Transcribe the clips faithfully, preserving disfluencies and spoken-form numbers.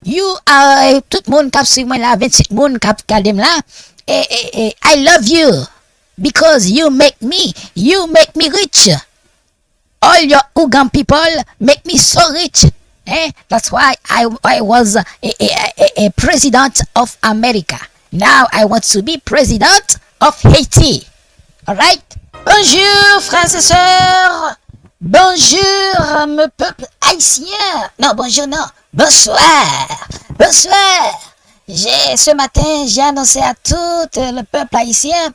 You are, tout moun k ap swiv mwen la, ventuit moun k ap gade m la. E, e, e, I love you because you make me, you make me rich. All your Ougan people make me so rich. Eh? That's why I, I was a, a, a, a president of America. Now I want to be president of Haiti. Alright? Bonjour, frères et sœurs. Bonjour, mon peuple haïtien. Non, bonjour, non. Bonsoir. Bonsoir. J'ai, ce matin, j'ai annoncé à tout le peuple haïtien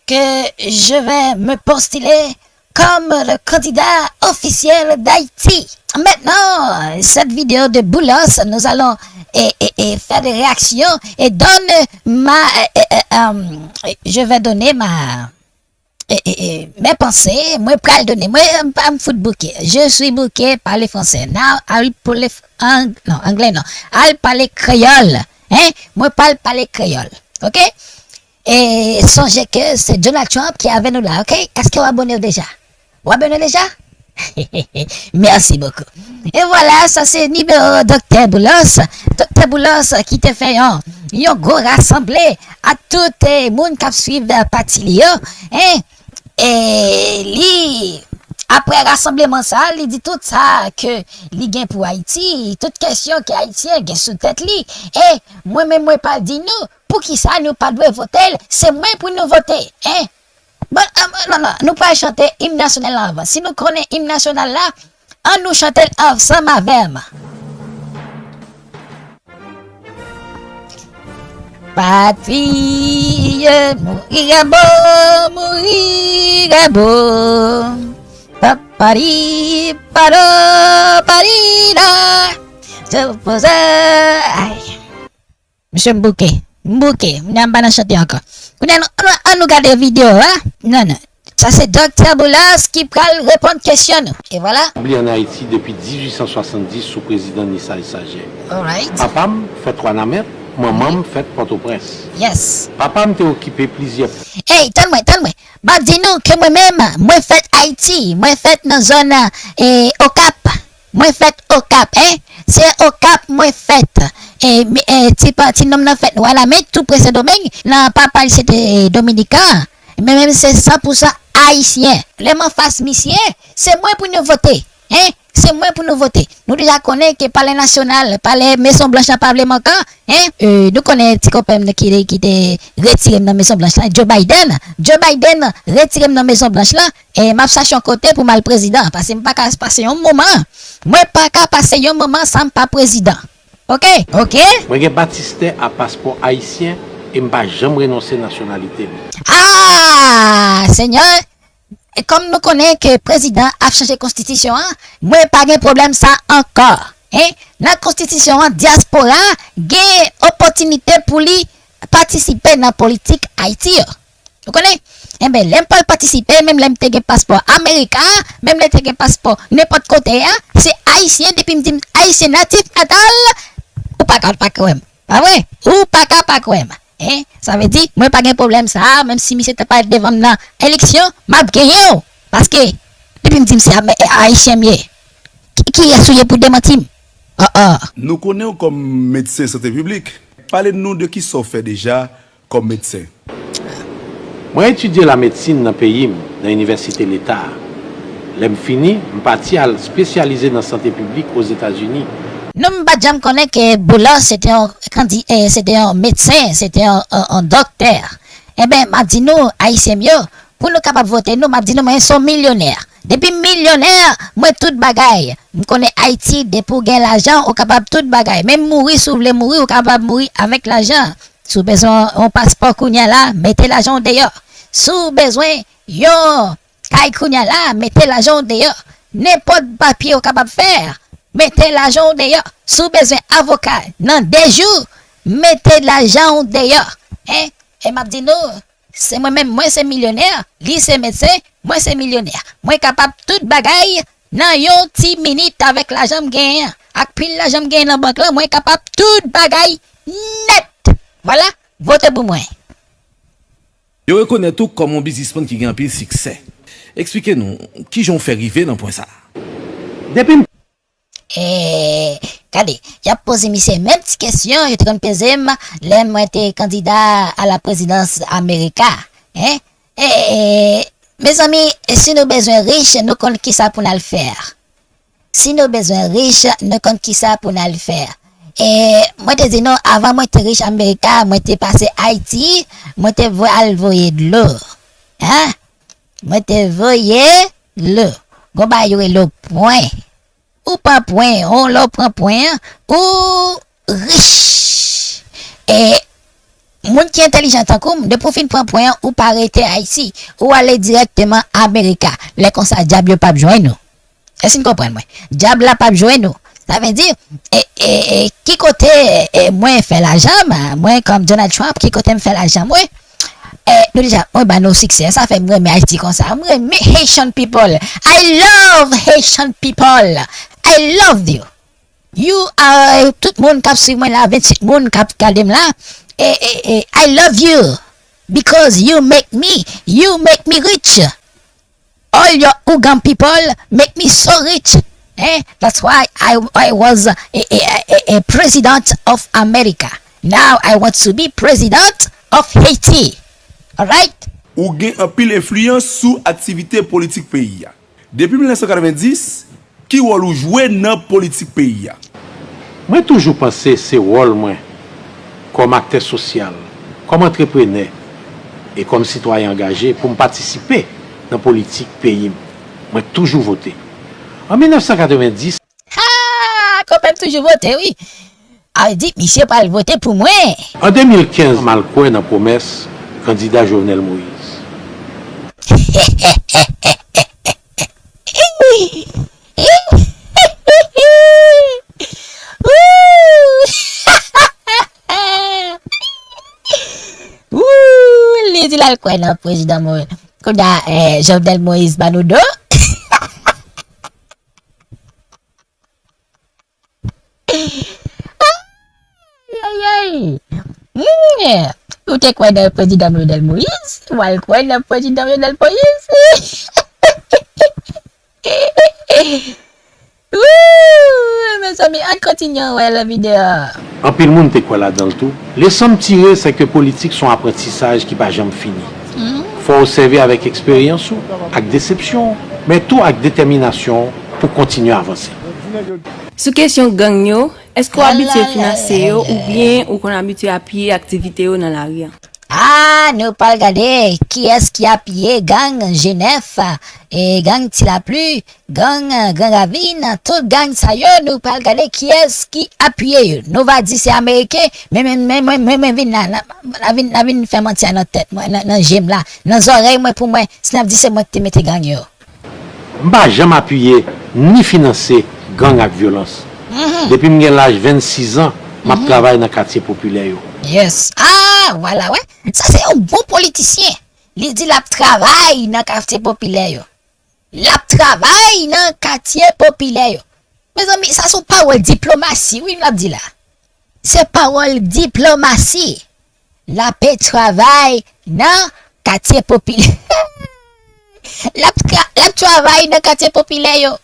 que je vais me postuler comme le candidat officiel d'Haïti. Maintenant, cette vidéo de Boulos, nous allons et, et, et faire des réactions et donne ma, et, et, euh, je vais donner ma, e, e, e, mes pensées, mwen pral donner, mwen m pa m fout bouke. Je suis bouke, parle français. Now, al pale ang, non, anglè non. Al pale kreyòl. Hein? Mwen pral pale kreyòl. OK? E sonje ke se Donald Trump ki avè nou la, OK? Èske w abone w deja? W abone w deja? Merci beaucoup. E vwala, sa se nimewo Doktè Boulos. Doktè Boulos ki te fè yon, yon gwo rasanble ak tout eh, moun k ap swiv eh, pati li yo. Hein? E li, apre rasanbleman sa, li di tout sa ke li gen pou Ayiti, tout kesyon ke Ayisyen gen sou tèt li. E mwen menm, mwen pral di nou, poukisa nou pa dwe vote l, se mwen pou nou vote. Hein? Bon, ah, non, non, nou pral chante im nasyonal la anvan. Si nou konnen im nasyonal la, ann nou chante l ansanm avè m. Patri, mouri a bon, mouri a bon. Papari, paro, parira. Se poze. Ay. Mesye, m bouke. M bouke. Kounye a m pa nan chante ankò. Kounye a, nou, ann nou, ann nou gade videyo a. Non, non. Sa se Doktè Boulos ki pral reponn kesyon nou. E vwala. Tabli ann Ayiti depi dizuit san swasanndis sou prezidan Nisay Sajè. Alright. Papa m fèt Wanament, manman m fèt Pòtoprens. Yes. Papa m te okipe plizyè. Ey, tann mwen, tann mwen. M ap di nou ke mwen menm, mwen fèt Ayiti, mwen fèt nan zòn, eh, Okap. Mwen fèt Okap, en. Se Okap mwen fèt. E, mi- e, ti pa- ti nonm nan fèt Wanament, tou pre Sendomeng, nan papa l se te Dominikan. Men menm se san pou san ayisyen. Lè m anfas misye, se mwen pou nou vote. En. Se mwen pou nou vote. Nou deja konnen ke Palè Nasyonal, Palè Mezon Blanch la pa vle m ankò. En. E, nou konnen ti konpè m ki, ki te retire m nan Mezon Blanch la, Joe Biden. Joe Biden retire m nan Mezon Blanch la. E m ap chache yon kote pou m al prezidan, paske m pa ka pase yon moman. Mwen pa ka pase yon moman san m pa prezidan. Oke? Oke? Mwen gen batistè a paspò ayisyen e m pa janm renonse nasyonalite m. Ah, Senyè! E kòm nou konnen ke prezidan ap chanje konstitisyon an, mwen pa gen pwoblèm sa ankò. En? Nan konstitisyon an, dyaspora gen opòtinite pou li patisipe nan politik Ayiti yo. Ou konnen? Enben, lè m pral patisipe, menm lè m te gen paspò Amerika, menm lè m te gen paspò nenpòt kote a, se ayisyen, depi m di m ayisyen natif natal, ou pa ka pa kwè m. Pa vre? Ou pa ka pa kwè m. En? Sa vle di, mwen pa gen pwoblèm sa a, menm si misye ta parèt devan m nan eleksyon, m ap genyen w. Paske, depi m di m se Ame- ayisyen m ye, ki- kiyès ou ye pou demanti m? Oh, oh. Nou konnen w kòm medsen sante piblik. Pale nou de kisa w fè deja kòm medsen. Mwen etidye lamedsin nan peyi m, nan inivèsite leta a. Lè m fini, m pati al espesyalize nan sante piblik Ozetazini. Nou, m pa t janm konnen ke Boulos se te yon kandi- eh, se te yon medsen, se te yon, yon, yon doktè. Enben, m ap di nou, ayisyen m yo, pou nou kapab vote nou, m ap di nou, mwen se yon milyonè. Depi m milyonè, mwen tout bagay. M konnen Ayiti, depi w gen lajan, ou kapab tout bagay. Menm mouri, si w vle mouri, ou kapab mouri avèk lajan. Si w bezwen yon paspò kounye a la, mete lajan w deyò. Si w bezwen yon kay kounye a la, mete lajan w deyò. Nenpòt papye w kapab fè, mete lajan w deyò. Si w bezwen avoka nan de jou, mete lajan w deyò. En? E m ap di nou, se mwen menm, mwen se milyonè, li se medsen, mwen se milyonè. Mwen kapab tout bagay nan yon ti minit avèk lajan m genyen an. Ak pil lajan m genyen nan bank lan, mwen kapab tout bagay nèt. Vwala, vote pou mwen. Yo rekonèt ou kòm yon biznismann ki gen anpil siksè. Eksplike nou, kijan w fè rive nan pwen sa a? Depi m E, gade, y ap poze misye menm ti kesyon yo te konn poze m lè mwen te kandida a la prezidans Amerika. Hein? E, mezanmi, si nou bezwen rich, nou konn kisa pou n al fè. Si nou bezwen rich, nou konn kisa pou n al fè. E mwen te di nou, avan mwen te rich Amerika, mwen te pase Ayiti, mwen te vo-, al voye dlo. Hein? Mwen te voye dlo. Gon bagay yo rele pwen. Ou pran pwen an, lè w pran pwen an, ou rich. E moun ki entèlijan tankou m, depi w fin pran pwen an, ou pa rete Ayiti. Ou ale dirèkteman Amerika. Lè konsa, dyab yo p ap jwenn ou. Èske n konprann mwen? Dyab la p ap jwenn ou. Sa vle di, e, e, e, ki kote, e, mwen fè lajan m, mwen kòm Donald Trump, ki kote m fè lajan mwen? E, nou deja, mwen ba nou siksè, sa fè m renmen Ayiti konsa. M renmen Haitian people. I love Haitian people. I love you. You are, tout moun k ap swiv mwen la, venntuit moun k ap gade m la. E, e, e, I love you. Because you make me, you make me rich. All your Ougan people make me so rich. Eh? That's why I, I was a, a, a, a president of America. Now I want to be president of Haiti. Alright? Ou gen anpil enfliyans sou aktivite politik peyi a. Depi mil nèf san katrevenndis, ki wòl ou jwe nan politik peyi a? Mwen toujou panse se wòl mwen kòm aktè sosyal, kòm antreprenè e kòm sitwayen angaje pou m patisipe nan politik peyi m. Mwen toujou vote. An mil nèf san katrevenndis, Ha! Konpè m toujou vote, wi. A di, misye pral vote pou mwen. An de mil kenz, m al kwè nan pwomès kandida Jovenel Moïse. Woo! Li di l al kwè nan prezidan Moïse. Kounye a, eh, Jovenel Moïse ba nou do. Ay, ay, ay. Hmm. Ou te kwè nan prezidan Jovenel Moïse? W al kwè nan prezidan Jovenel Moïse? Woo! Mezanmi, ann kontinye wè lòt videyo a. Anpil moun te kwè ladan l tou. Leson m tire, se ke politik se yon aprantisaj ki pa janm fini. Fò w sèvi avèk eksperyans ou, ak desepsyon w, men tou ak detèminasyon w pou kontinye avanse. Sou kesyon gang yo, èske w abitye finanse yo oubyen ou konn abitye apiye aktivite yo nan lari a? Ah, nou pral gade kiyès ki apiye gang Jenèf, e gang Ti Lapli, gang, eh, Gran Ravin, tout gang sa yo, nou pral gade kiyès ki apiye yo. Nou va di se Ameriken, men, men, men, men, men, men vin la, la, la vin, la vin fè manti a nan tèt mwen, nan, nan je m la, nan zòrèy mwen pou mwen, si n ap di se mwen ki te mete gang yo. M pa janm apiye ni finanse gang ak vyolans. Depi m gen laj vennsis an, m ap travay nan katye popilè yo. Yes. Ah, vwala, wè. Sa se yon bon politisyen. Li di l ap travay nan katye popilè yo. L ap travay nan katye popilè yo. Mezanmi, sa se yon pawòl diplomasi, wi, m ap di la. Se pawòl diplomasi. L ap travay nan katye popilè. L ap tra-, l ap travay nan katye popilè yo.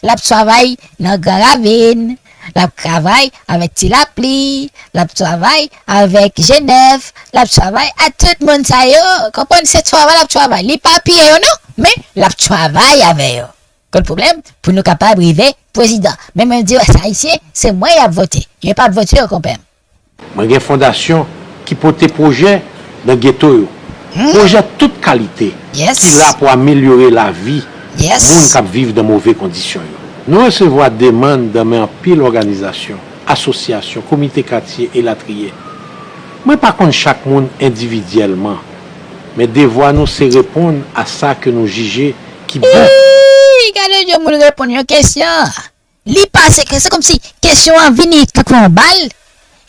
L ap travay nan Gran Ravin. L ap travay avèk Ti Lapli. L ap travay avèk Jenèf. L ap travay ak tout moun sa yo. Konprann, se travay l ap travay. Li pa piye yo non, men l ap travay avè yo. Konn pwoblèm? Pou nou kapab rive prezidan. Men mwen di w, se Ayisyen, se mwen y ap vote. Yo p ap vote yo, konpè m. Mwen gen fondasyon ki pote pwojè nan geto yo. Pwojè tout kalite ki la pou amelyore lavi moun k ap viv nan move kondisyon yo. Nou resevwa demann nan men anpil òganizasyon, asosyasyon, komite katye, elatriye. Mwen pa konn chak moun endividyèlman, men devwa nou se reponn a sa ke nou jije ki bon. Ii, gade jan moun reponn yon kesyon. Li pase, se kòmsi kesyon an vini tankou yon bal,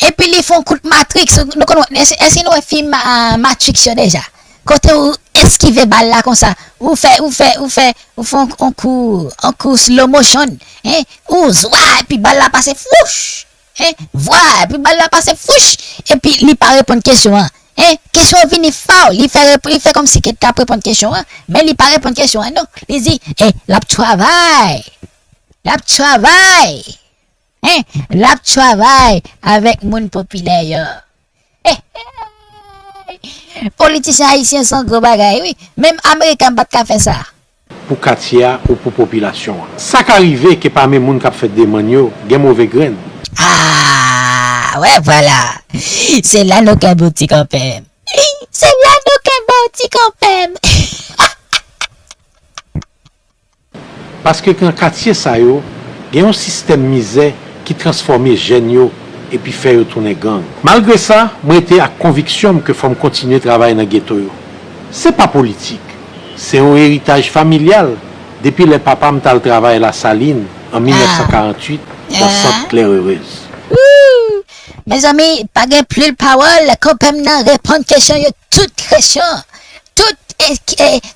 epi li fè yon kout Matrix. Nou konn, èske, èske nou wè fim, ah, Matrix yo deja? Kote ou eskive bal la konsa, ou fè, ou fè, ou fè, ou fè yon, yon kou, yon kou slow motion, hein? Ou zwa, epi bal la pase fouch, hein? Vwa, epi bal la pase fouch, epi li pa reponn kesyon an, hein? Kesyon an vini fò, li fè rep-, li fè kòmsi ke l t ap reponn kesyon an, men li pa reponn kesyon an non. Li di, eh, l ap travay. L ap travay. Hein? L ap travay avèk moun popilè yo. Politisyen ayisyen se yon gwo bagay, wi. Menm Ameriken pa t ka fè sa. Pou katye a ou pou popilasyon an. Sa ka rive ke pami moun k ap fè demann yo, gen move grenn. Ah, ouais, voilà. Se la nou ka bouti kanpèm. Se la nou ka bouti kanpèm. Paske nan katye sa yo, gen yon sistèm mizè ki transfòme jèn yo epi fè yo tounen gang. Malgre sa, m rete ak konviksyon m ke fò m kontinye travay nan geto yo. Se pa politik. Se yon eritaj familyal depi lè papa m t al travay Lasalin an mil nèf san karant uit nan sant Claire Heureuse. Wouh! Mezanmi, pa gen pil pawòl, konpè m nan reponn kesyon yo, tout kesyon, tout,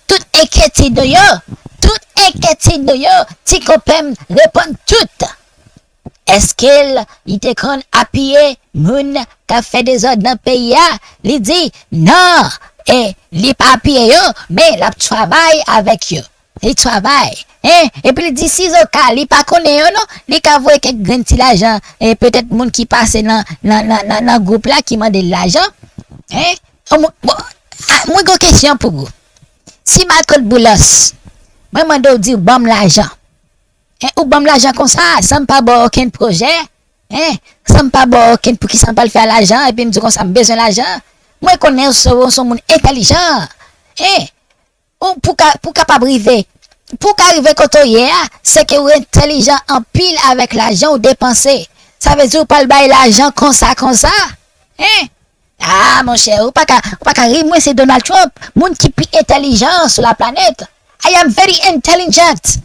tout enkyetid nou yo, tout enkyetid nou yo, ti konpè m reponn tout. Èske l, li te konn apiye moun k ap fè dezòd nan peyi a? Li di non, e li pa apiye yo, men l ap travay avèk yo. Li travay. Hein? Epi li di sizoka li pa konnen yo non, li ka voye kèk grenn ti lajan, e petèt moun ki pase nan, nan, nan, nan, nan gwoup la ki mande l lajan. Hein? Mwen gon kesyon pou ou. Si m al kot Boulos, mwen mande w di w ban m lajan. Hein? Ou ban m lajan konsa, san m pa ba w okenn pwojè. Hein? San m pa ba w okenn poukisa m pral fè lajan, epi m di w konsa m bezwen lajan. Mwen konnen w se yon moun entèlijan. Hein? Ou pou ka pou kapab rive pou ka rive kote w ye a, se ke ou entèlijan anpil avèk lajan ou depanse. Sa vle di ou pral bay lajan konsa konsa? Hein? Ah monchè, ou pa ka ou pa ka ri, mwen se Donald Trump, moun ki pi entèlijan sou la planèt. I am very intelligent.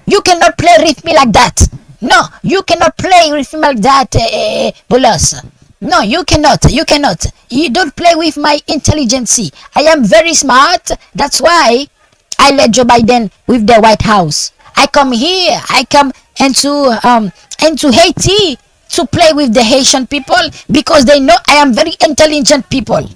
You cannot play with me like that. No, you cannot play with me like that, eh, eh, Boulos. No, you cannot. You cannot. You don't play with my intelligence. I am very smart. That's why I led Joe Biden with the White House. I come here. I come into um into Haiti to play with the Haitian people because they know I am very intelligent people.